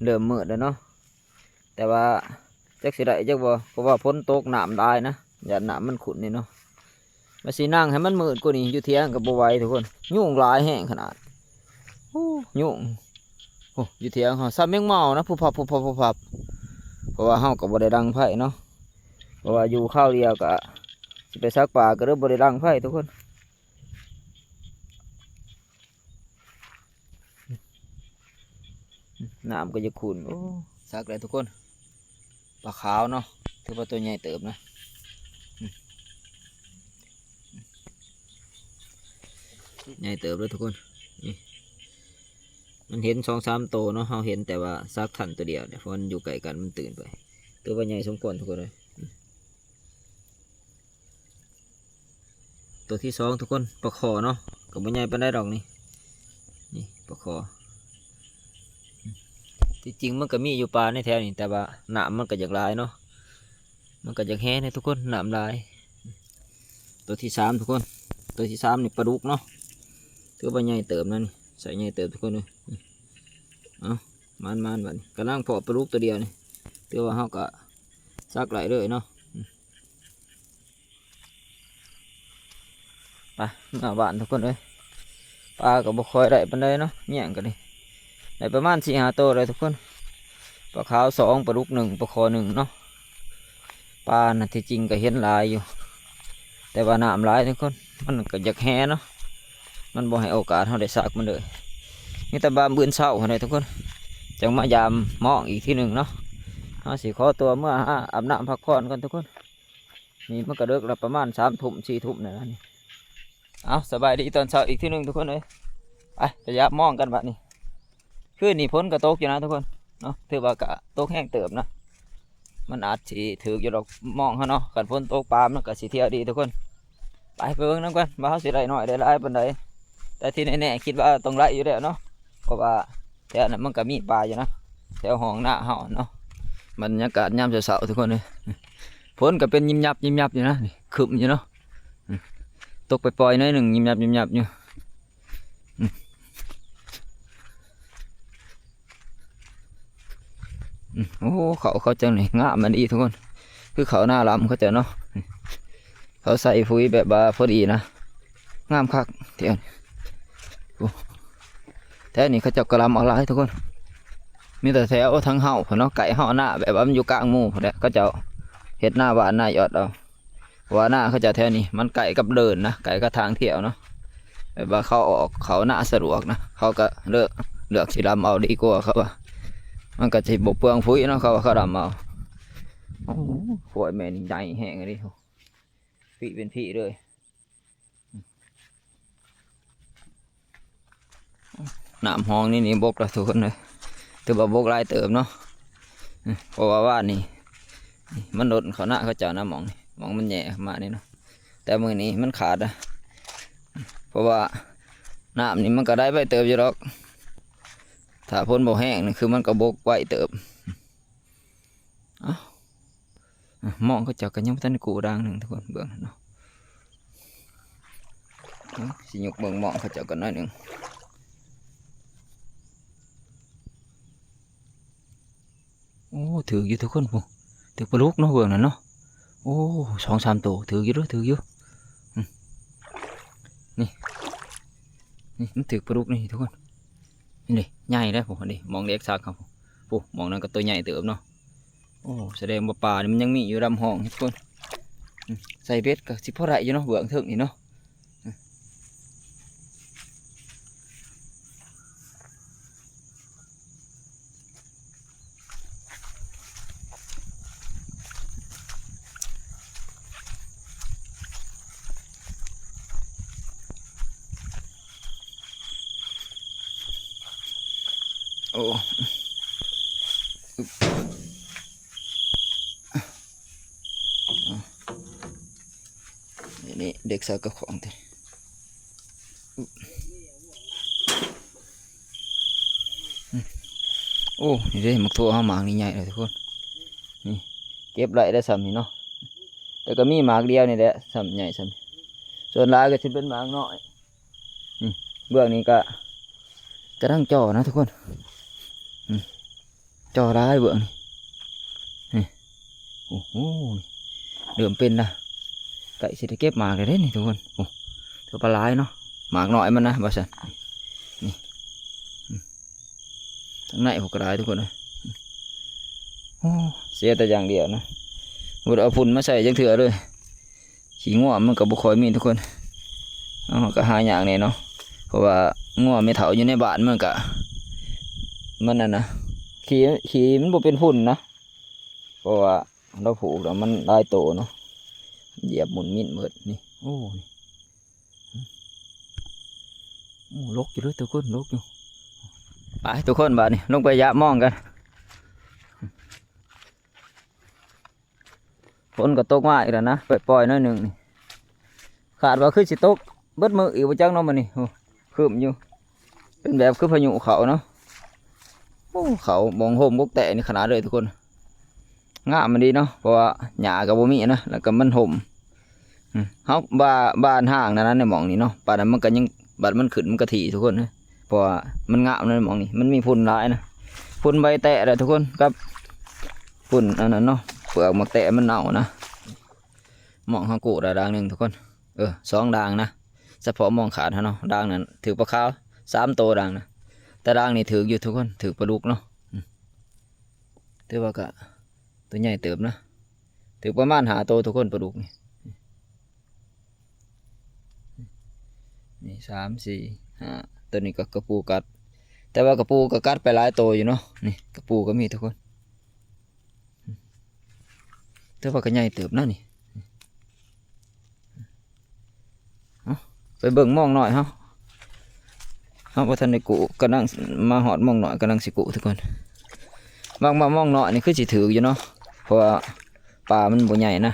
ເລີ່ມມືດແລ້ວເນາະ. ແຕ່ວ່າຈັກຊິໄດ້ຈັກບໍ່ ເພາະວ່າຝົນຕົກ ນ້ຳຫຼາຍນະ ຢ້ານນ້ຳມັນຂຸ້ນນີ້ເນາະ. ວ່າຊິນັ່ງໃຫ້ມັນມືດກວ່ານີ້ ຢູ່ຖຽງກໍບໍ່ໄຫວທຸກຄົນ ຍຸງຫຼາຍແຮງຂະໜາດ. ໂອ້ ຍຸງ ໂອ້ ຢູ່ຖຽງເຮົາຊ້ຳແມງເມົານະ ພຸບພັບ ພຸບພັບ ພຸບພັບ. ເພາະວ່າເຮົາກໍບໍ່ໄດ້ດັງໄຟເນາະ ເພາະວ່າຢູ່ຄາວດຽວກໍຊິໄປສັກປາ ກໍເລີຍບໍ່ໄດ້ດັງໄຟທຸກຄົນ. ນ້ຳກໍຢາກຂຸ້ນ ໂອ້ ສັກແລ້ວທຸກຄົນ. ປາຂາວເນາະ ຖືວ່າຕົວໃຫຍ່ເຕີບນະ ໃຫຍ່ເຕີບເລີຍທຸກຄົນ. ນີ້ ມັນເຫັນສອງສາມໂຕເນາະ ເຮົາເຫັນແຕ່ວ່າສັກທັນໂຕດຽວນີ້ ເພາະມັນຢູ່ໃກ້ກັນ ມັນຕື່ນໄປ. ຖືວ່າໃຫຍ່ສົມຄວນທຸກຄົນເອີຍ. ໂຕທີສອງທຸກຄົນ ປາຄໍ່ເນາະ ກໍບໍ່ໃຫຍ່ປານໃດດອກນີ້. ນີ້ປາຄໍ່ ທີ່ຈິງມັນກໍມີຢູ່ປາໃນແຖວນີ້ ແຕ່ວ່ານ້ຳມັນກໍຢາກຫຼາຍເນາະ ມັນກໍຢາກແຮງເດ້ທຸກຄົນ ນ້ຳຫຼາຍ. ໂຕທີສາມທຸກຄົນ ໂຕທີສາມນີ້ປາດຸກເນາະ ຖືວ່າໃຫຍ່ເຕີບນະນີ້ ໃສ່ໃຫຍ່ເຕີບທຸກຄົນເອີຍ. ເອົາ ມານໆ ບາດນີ້ກຳລັງພໍ້ປາດຸກໂຕດຽວນີ້ ຖືວ່າເຮົາກໍສັກໄດ້ເລີຍເນາະ. ໄປເມືອບ້ານທຸກຄົນເອີຍ. ປາກໍບໍ່ຄ່ອຍໄດ້ປານໃດເນາະ ແຍງກັນນີ້ ໄດ້ປະມານສີ່ຫ້າໂຕແລ້ວທຸກຄົນ. ປາຂາວສອງ ປາດຸກໜຶ່ງ ປາຄໍ່ໜຶ່ງເນາະ. ປານະທີ່ຈິງກໍເຫັນຫຼາຍຢູ່ ແຕ່ວ່ານ້ຳຫຼາຍທຸກຄົນ ມັນກໍຢາກແຮງເນາະ ມັນບໍ່ໃຫ້ໂອກາດເຮົາໄດ້ສັກມັນເລີຍ. ມີແຕ່ບາມມື້ເຊົ້າຫັ້ນແຫຼະທຸກຄົນ ຈັ່ງມາຢາມມອງອີກທີໜຶ່ງເນາະ. ເຮົາຊິຂໍຕົວເມືອຫາອາບນ້ຳພັກຜ່ອນກ່ອນທຸກຄົນ. ນີ້ມັນກໍເລິກແລ້ວ ປະມານສາມທຸ່ມ ສີ່ທຸ່ມນີ້ລະນີ້. ເອົາ ສະບາຍດີຕອນເຊົ້າອີກທີໜຶ່ງທຸກຄົນເອີຍ. ໄປ ໄປຢາມມອງກັນບາດນີ້. ຄືນນີ້ຝົນກໍຕົກຢູ່ນະທຸກຄົນເນາະ ຖືວ່າກໍຕົກແຮງເຕີບນະ. ມັນອາດຊິຖືກຢູ່ດອກມອງເຮົາເນາະ ຄັນຝົນຕົກປາມັນກໍຊິທ່ຽວດີທຸກຄົນ. ໄປ ໄປເບິ່ງນຳກັນວ່າເຮົາຊິໄດ້ໜ້ອຍໄດ້ຫຼາຍປານໃດ ແຕ່ທີ່ແນ່ໆ ຄິດວ່າຕ້ອງໄດ້ຢູ່ແລ້ວເນາະ ເພາະວ່າ ແຖວນັ້ນມັນກໍມີປາຢູ່ນະ ແຖວຮ່ອງນາເຮົາເນາະ. ບັນຍາກາດຍາມເຊົ້າໆ ທຸກຄົນເອີຍ. ຝົນກໍເປັນຍິບຍັບຍິບຍັບຢູ່ນະ ນີ້ ຄຶ້ມຢູ່ເນາະ ອືມ ຕົກປອຍໆ ໜ້ອຍໜຶ່ງ ຍິບຍັບຍິບຍັບຢູ່. ອືມ ອືມ ໂອ້ ເຂົ້າເຂົາເຈົ້ານີ້ງາມອີ່ຫຼີທຸກຄົນ ຄືເຂົ້ານາລຳເຂົາເຈົ້າເນາະ. ເຂົາໃສ່ປຸ໋ຍແບບວ່າພໍດີນະ ງາມຄັກແຖວນີ້. ໂອ້ ແຖວນີ້ເຂົາເຈົ້າກະລຳເອົາຫຼາຍທຸກຄົນ ມີແຕ່ແຖວທາງເຮົາພຸ້ນເນາະ ໃກ້ເຮົານາ ແບບວ່າມັນຢູ່ກາງໝູ່ພຸ້ນແຫຼະ ເຂົາເຈົ້າເຮັດນາຫວ່ານນາຢອດເອົາ ເພາະວ່ານາເຂົາເຈົ້າແຖວນີ້ມັນໃກ້ກັບເດີ່ນນະ ໃກ້ກັບທາງທ່ຽວເນາະ ແບບວ່າເຂົາອອກເຂົ້ານາສະດວກນະ ເຂົາກະເລືອກ ເລືອກຊິລຳເອົາດີກວ່າ ເຂົາວ່າ ມັນກະຊິບໍ່ເປືອງປຸ໋ຍເນາະ ເຂົາວ່າເຂົາລຳເອົາ. ໂອ້ ໂພຍແມ່ນີ້ໃຫຍ່ແຮງອີ່ຫຼີ ພີ້ເປັນພີ້ເລີຍ. ນ້ຳຮ່ອງນີ້ນີ້ບົກແລ້ວທຸກຄົນເອີຍ ຖືວ່າບົກຫຼາຍເຕີບເນາະ ເພາະວ່າວານນີ້ມັນລົ້ນເຂົ້ານາເຂົາເຈົ້ານະ ໝ່ອງນີ້ ໝ່ອງມັນແຫຍ່ເຂົ້າມານີ້ເນາະ ແຕ່ມື້ນີ້ມັນຂາດນະ ເພາະວ່ານ້ຳນີ້ມັນກໍໄດ້ໄວເຕີບຢູ່ດອກ ຖ້າຝົນບໍ່ແຮງນີ້ຄືມັນກໍບົກໄວເຕີບ. ເອົ້າ ອ່ະ ໝ່ອງເຂົາເຈົ້າກໍຍັງບໍ່ທັນໄດ້ກູ້ດ່າງໜຶ່ງ ທຸກຄົນເບິ່ງເນາະ ເອົ້າ ຊິຍົກເບິ່ງໝ່ອງເຂົາເຈົ້າກ່ອນໜ້ອຍໜຶ່ງ. ໂອ້ ຖືກຢູ່ທຸກຄົນ ໂອ້ ຖືກປາດຸກເນາະ ເບື້ອງນັ້ນເນາະ ໂອ້ ສອງສາມໂຕ ຖືກຢູ່ເດີ ຖືກຢູ່ ອືມ ນີ້ ນີ້ ມັນຖືກປາດຸກນີ້ທຸກຄົນ ນີ້ເດ້ ໃຫຍ່ເດ້ ໂອ້ ນີ້ ໝ່ອງເດັກສັກເຮົາ ໂອ້ ໝ່ອງນັ້ນກໍໂຕໃຫຍ່ເຕີບເນາະ. ໂອ້ ສະແດງວ່າປານີ້ມັນຍັງມີຢູ່ລຳຫ້ອງທຸກຄົນ ອືມ ໃສ່ເບັດກໍຊິພໍໄດ້ຢູ່ເນາະ ເບື້ອງເທິງນີ້ເນາະ. ໂອ້ ນີ້ເດັກສາວກັບຂອງຕິ ໂອ້ ນີ້ເດ້ ໝາກຖົ່ວເຮົາໝາກນີ້ໃຫຍ່ເລີຍທຸກຄົນ ນີ້ ເກັບໄດ້ແລ້ວຊ່ຳນີ້ເນາະ ແຕ່ກໍມີໝາກດຽວນີ້ແຫຼະ ຊ່ຳໃຫຍ່ຊ່ຳ ສ່ວນຫຼາຍກໍຊິເປັນໝາກນ້ອຍ. ນີ້ ເບື້ອງນີ້ກໍກຳລັງຈໍ່ນະທຸກຄົນ ນີ້ ຈໍ່ຫຼາຍເບື້ອງນີ້ ນີ້ ໂອ້ໂຫ ເລີ່ມເປັນລະ ໃກ້ຊິໄດ້ເກັບໝາກແລ້ວເດ້ນີ້ທຸກຄົນ ໂອ້ ຖືວ່າຫຼາຍເນາະ ໝາກນ້ອຍມັນນະ ວ່າຊັ້ນ ນີ້ ອືມ ທາງໃນພຸ້ນກໍຫຼາຍທຸກຄົນເອີຍ ໂອ້ ເສຍແຕ່ຢ່າງດຽວນະ ບໍ່ໄດ້ເອົາຝຸ່ນມາໃສ່ຈັກເທື່ອເລີຍ. ຂີ້ງົວມັນກໍບໍ່ຄ່ອຍມີທຸກຄົນ ເອົາ ກໍຫາຍາກແດ່ເນາະ ເພາະວ່າງົວແມ່ເຖົ້າຢູ່ໃນບ້ານມັນກໍ ມັນນັ້ນນະ ຂີ້ ຂີ້ມັນບໍ່ເປັນຝຸ່ນນະ ເພາະວ່າລາວຜູກແລ້ວມັນຫຼາຍໂຕເນາະ ຢຽບໝຸ່ນມິ້ນເໝິດນີ້ ໂອ້ ໂອ້ ລົກຢູ່ເດີທຸກຄົນ ລົກຢູ່ ໄປທຸກຄົນ ບາດນີ້ລົງໄປຢາມມອງກັນ. ຝົນກໍຕົກມາອີກແລ້ວນະ ປ່ອຍໆ ໜ້ອຍໜຶ່ງນີ້ ຄາດວ່າຄືຊິຕົກເບິດມື້ອີກບໍ່ຈັກເນາະມື້ນີ້ ໂອ້ ຄຶ້ມຢູ່ ເປັນແບບຄືພາຍຸເຂົ້າເນາະ ໂອ້ ເຂົ້າໝ່ອງໂຮມກົກແຕະນີ້ຂະໜາດເລີຍທຸກຄົນ ງາມອີ່ຫຼີເນາະ ເພາະວ່າຫຍ້າກໍບໍ່ມີນະ ແລ້ວກໍມັນຮົ່ມ ອືມ ເຮົາວ່າບ້ານຮ້າງນັ້ນນະ ໃນໝ່ອງນີ້ເນາະ ປານນັ້ນມັນກໍຍັງ ບັດມັນຂຶ້ນມັນກໍຖີ່ທຸກຄົນ ເພາະວ່າມັນງາມໃນໝ່ອງນີ້ ມັນມີຝຸ່ນຫຼາຍນະ ຝຸ່ນໃບແຕະແຫຼະທຸກຄົນ ກັບຝຸ່ນອັນນັ້ນເນາະ ເປືອກໝາກແຕະມັນເນົ່ານະ ໝ່ອງເຮົາກູ້ໄດ້ດ່າງໜຶ່ງທຸກຄົນ ເອີ ສອງດ່າງນະ ສະເພາະໝ່ອງຂາດເຮົາເນາະ ດ່າງນັ້ນຖືກປາຂາວສາມໂຕດ່າງນະ ແຕ່ດ່າງນີ້ຖືກຢູ່ທຸກຄົນ ຖືກປາດຸກເນາະ ອືມ ຖືວ່າກໍ ຕົວໃຫຍ່ເຕີບນະ ຖືກປະມານຫ້າໂຕທຸກຄົນ ປາດຸກນີ້ ນີ້ ສາມ ສີ່ ຫ້າ ຕົວນີ້ກໍກະປູກັດ ແຕ່ວ່າກະປູກໍກັດໄປຫຼາຍໂຕຢູ່ເນາະ ນີ້ກະປູກໍມີທຸກຄົນ ແຕ່ວ່າກໍໃຫຍ່ເຕີບນະນີ້. ເອົ້າ ໄປເບິ່ງມອງນ້ອຍເຮົາ ເຮົາບໍ່ທັນໄດ້ກູ້ ກຳລັງມາຮອດມອງນ້ອຍ ກຳລັງຊິກູ້ທຸກຄົນ ຫວັງວ່າມອງນ້ອຍນີ້ຄືຊິຖືກຢູ່ເນາະ ເພາະວ່າປາມັນບໍ່ໃຫຍ່ນະ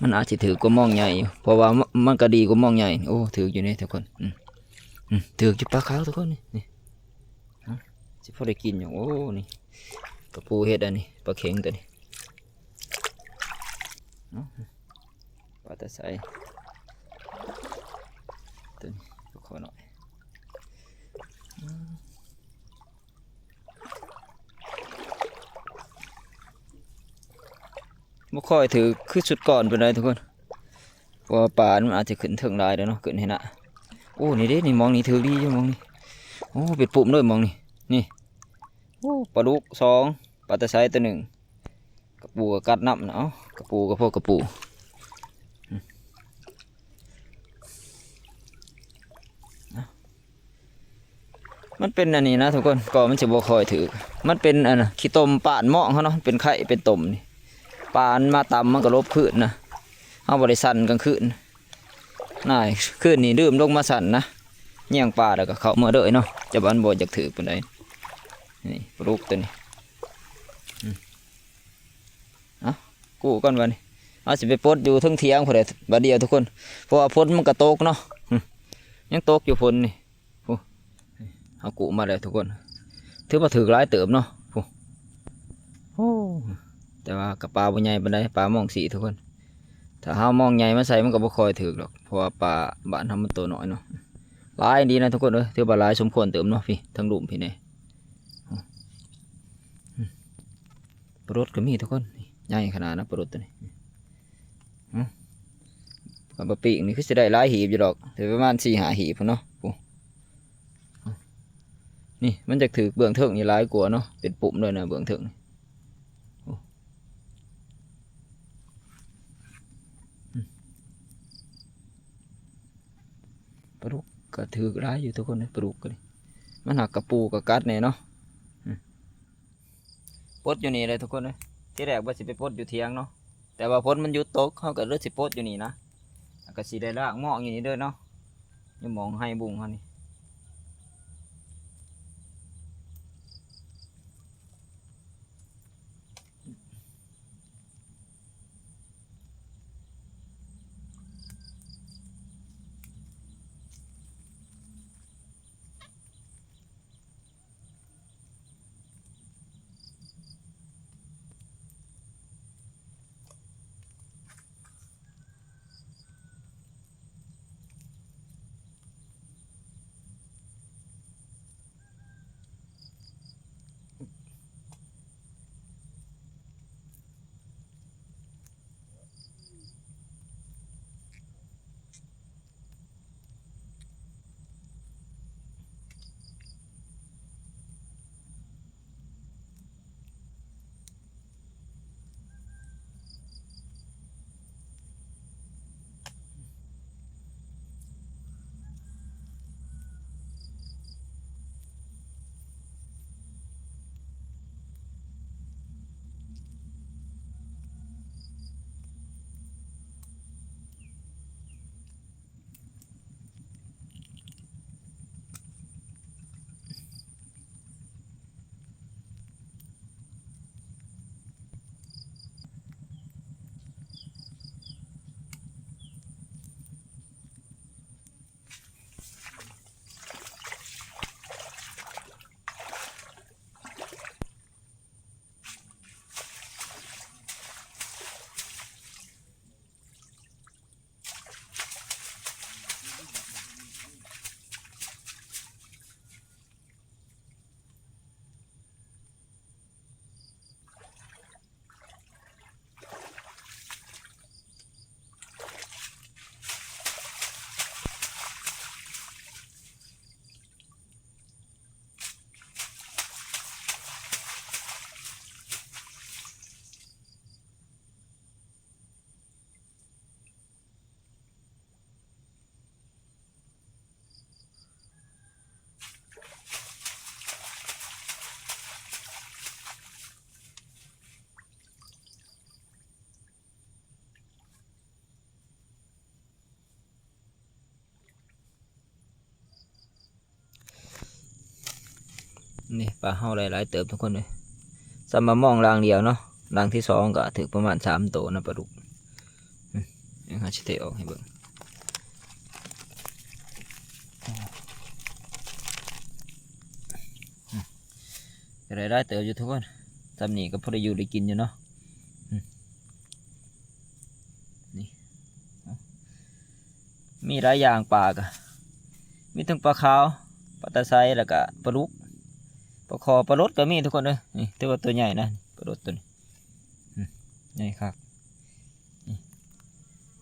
ມັນອາດຊິຖືກກວ່າມອງໃຫຍ່ຢູ່ ເພາະວ່າ ມ- ມັນກໍດີກວ່າມອງໃຫຍ່ ໂອ້ ຖືກຢູ່ເດ້ທຸກຄົນ ອືມ ອືມ ຖືກຢູ່ປາຂາວທຸກຄົນ ນີ້ ນີ້ ເອົ້າ ຊິພໍໄດ້ກິນຢູ່ ໂອ້ ນີ້ ກະປູເຮັດອັນນີ້ ປາເຂັງຕົວນີ້ ເອົ້າ ປາຕາໄຊ ຕົວນີ້ ປາຄໍນ້ອຍ ອືມ ບໍ່ຄ່ອຍຖືກຄືຊຸດກ່ອນປານໃດທຸກຄົນ ເພາະວ່າປາມັນອາດຈະຂຶ້ນເທິງຫຼາຍແລ້ວເນາະ ຂຶ້ນໃຫ້ນະ ໂອ້ ນີ້ເດ້ ນີ້ ມອງນີ້ຖືກດີຢູ່ ມອງນີ້ ໂອ້ ເປັນປຸ້ມເລີຍ ມອງນີ້ ນີ້ ໂອ້ ປາດຸກສອງ ປາຕາໄຊຕົວໜຶ່ງ ກະປູກໍກັດນຳນະ ເອົ້າ ກະປູກໍພໍກະປູ ອືມ ນະ ມັນເປັນອັນນີ້ນະທຸກຄົນ ກໍມັນຊິບໍ່ຄ່ອຍຖືກ ມັນເປັນອັນນະ ຂີ້ຕົມປານມອງເຮົາເນາະ ເປັນໄຂ້ເປັນຕົມນີ້ ປາມັນມາຕຳ ມັນກໍຫຼົບຄືນນະ ເຮົາບໍ່ໄດ້ສັ່ນກາງຄືນ ນາຍ ຄືນນີ້ລືມລົງມາສັ່ນນະ ແຍ່ງປາແລ້ວກໍເຂົ້າເມືອເລີຍເນາະ ຈະວ່າມັນບໍ່ຢາກຖືກປານໃດ ນີ້ ປາດຸກຕົວນີ້ ອືມ ເອົາ ກູ້ກ່ອນບາດນີ້ ເຮົາຊິໄປປົດຢູ່ເທິງຖຽງພຸ້ນແຫຼະບາດດຽວທຸກຄົນ ເພາະວ່າຝົນມັນກໍຕົກເນາະ ອືມ ຍັງຕົກຢູ່ຝົນນີ້ ໂອ້ ເຮົາກູ້ມາແລ້ວທຸກຄົນ ຖືວ່າຖືກຫຼາຍເຕີບເນາະ ໂອ້ ໂອ້ ແຕ່ວ່າກໍປາບໍ່ໃຫຍ່ປານໃດ ປາມອງສີ່ທຸກຄົນ ຖ້າເຮົາມອງໃຫຍ່ມາໃສ່ມັນກໍບໍ່ຄ່ອຍຖືກດອກ ເພາະວ່າປາບ້ານເຮົາມັນໂຕນ້ອຍເນາະ ຫຼາຍດີນະທຸກຄົນເອີຍ ຖືວ່າຫຼາຍສົມຄວນເຕີບເນາະ ພີ້ ທາງລຸ່ມພີ້ແດ່ ປາໂດດກໍມີທຸກຄົນ ໃຫຍ່ຂະໜາດນະ ປາໂດດຕົວນີ້ ອືມ ກັບປາປີກນີ້ຄືຊິໄດ້ຫຼາຍຫີບຢູ່ດອກ ແຕ່ປະມານສີ່ຫ້າຫີບພຸ້ນເນາະ. ໂອ້ ນີ້ມັນຈະຖືກເບື້ອງເທິງນີ້ຫຼາຍກວ່າເນາະ ເປັນປຸ່ມເລີຍນະເບື້ອງເທິງນີ້. ໂອ້ ອືມ ປາດຸກກໍຖືກຫຼາຍຢູ່ທຸກຄົນເອີຍ ປາດຸກກໍດີ ມັນຫາກກະປູກະກັດແດ່ເນາະ. ອືມ ປົດຢູ່ນີ້ເລີຍທຸກຄົນເອີຍ ທີແລກວ່າຊິໄປປົດຢູ່ຖຽງເນາະ ແຕ່ວ່າຝົນມັນຢຸດຕົກ ເຮົາກໍເລີຍຊິປົດຢູ່ນີ້ນະ ແລ້ວກໍຊິໄດ້ລ້າງມອງຢູ່ນີ້ເດີເນາະ ຢູ່ໝ່ອງໄຮ່ບຸ້ງເຮົານີ້. ນີ້ປາເຮົາໄດ້ຫຼາຍເຕີບທຸກຄົນເອີຍ ສ່ຳມາມອງລາງດຽວເນາະ ລາງທີສອງກໍຖືກປະມານສາມໂຕນະປາດຸກ. ອືມ ເຮົາຊິເທອອກໃຫ້ເບິ່ງ ກໍໄດ້ຫຼາຍເຕີບຢູ່ທຸກຄົນ ສ່ຳນີ້ກໍພໍໄດ້ຢູ່ໄດ້ກິນຢູ່ເນາະ. ອືມ ນີ້ ມີຫຼາຍຢ່າງປາກະ ມີທັງປາຂາວ ປາຕາໄຊ ແລ້ວກະປາດຸກ ປາຄໍ່ ປາລົດກໍມີທຸກຄົນເອີຍ. ນີ້ຖືວ່າຕົວໃຫຍ່ນະ ປາລົດຕົວນີ້ ອືມ ໃຫຍ່ຄັກ. ນີ້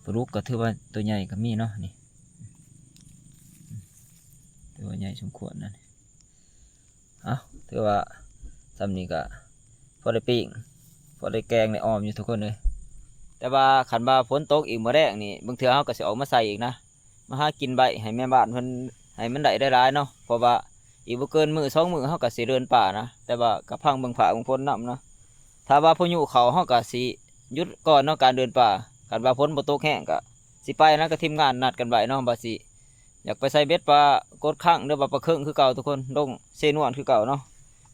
ປາດຸກກໍຖືວ່າຕົວໃຫຍ່ກໍມີເນາະ ນີ້ ຖືວ່າໃຫຍ່ສົມຄວນນະ. ເອົ້າ ຖືວ່າສ່ຳນີ້ກໍພໍໄດ້ປີ້ງ ພໍໄດ້ແກງໄດ້ອອມຢູ່ທຸກຄົນເອີຍ. ແຕ່ວ່າຄັນວ່າຝົນຕົກອີກມື້ແລງນີ້ ບາງເທື່ອເຮົາກໍຊິອອກມາໃສ່ອີກນະ ມາຫາກິນໄວ້ໃຫ້ແມ່ບ້ານເພິ່ນ ໃຫ້ມັນໄດ້ຫຼາຍໆເນາະ ເພາະວ່າອີກບໍ່ເກີນມື້ສອງມື້ເຮົາກໍຊິເດີນປ່ານະ. ແຕ່ວ່າກໍພັງເບິ່ງຟ້າເບິ່ງຝົນນຳນະ ຖ້າວ່າພາຍຸເຂົ້າເຮົາກໍຊິຢຸດກ່ອນເນາະການເດີນປ່າ. ຄັນວ່າຝົນບໍ່ຕົກແຮງກໍຊິໄປນະ ກັບທີມງານນັດກັນໄວ້ເນາະ ວ່າຊິ ຢາກໄປໃສ່ເບັດປາກົດຄັງ ຫຼືວ່າປາເຄິງຄືເກົ່າທຸກຄົນ ລົງເຊນວນຄືເກົ່າເນາະ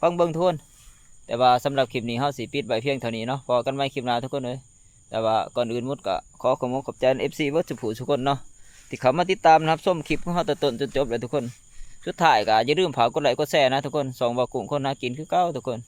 ຟັງເບິ່ງທຸກຄົນ. ແຕ່ວ່າສຳລັບຄລິບນີ້ເຮົາຊິປິດໄວ້ພຽງເທົ່ານີ້ເນາະ ພໍ້ກັນໃໝ່ຄລິບໜ້າທຸກຄົນເອີຍ. ແຕ່ວ່າກ່ອນອື່ນໝົດກໍຂໍຂອບອົກຂອບໃຈເອັຟຊີເບິດສູ່ຜູ້ສູ່ຄົນເນາະ ທີ່ເຂົ້າມາຕິດຕາມຮັບຊົມຄລິບຂອງເຮົາແຕ່ຕົ້ນຈົນຈົບເລີຍທຸກຄົນ. ສຸດທ້າຍກໍຢ່າລືມຝາກກົດໄລກົດແຊນະທຸກຄົນ. ຊ່ອງເວົ້າກຸ້ງຄົນຫາກິນຄືເກົ່າທຸກຄົນ.